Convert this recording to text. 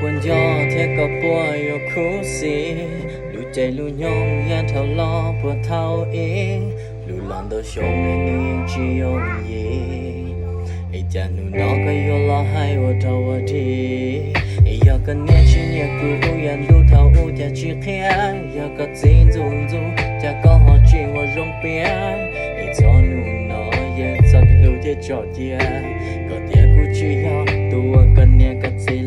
Puas nco thiab koj puas yuav khuv xim, lub caij lub nyoog yav dhau los puas thaum ub, lub los ntau xyoo nws yeej tsis yooj yim. Es cas hnub no koj yuav los hais ua dog ua dig? Es yog koj niam tsis nyiam kuv, yog ntuj thaum ub cas tsis qhia? Yog koj txiv ntxub ntxub, cas koj ho tsis ua zoo piav? Es txog hnub no yeej txoj kev hlub thiaj tso cia, koj tias kuv tsis yog tus uas koj niam koj txiv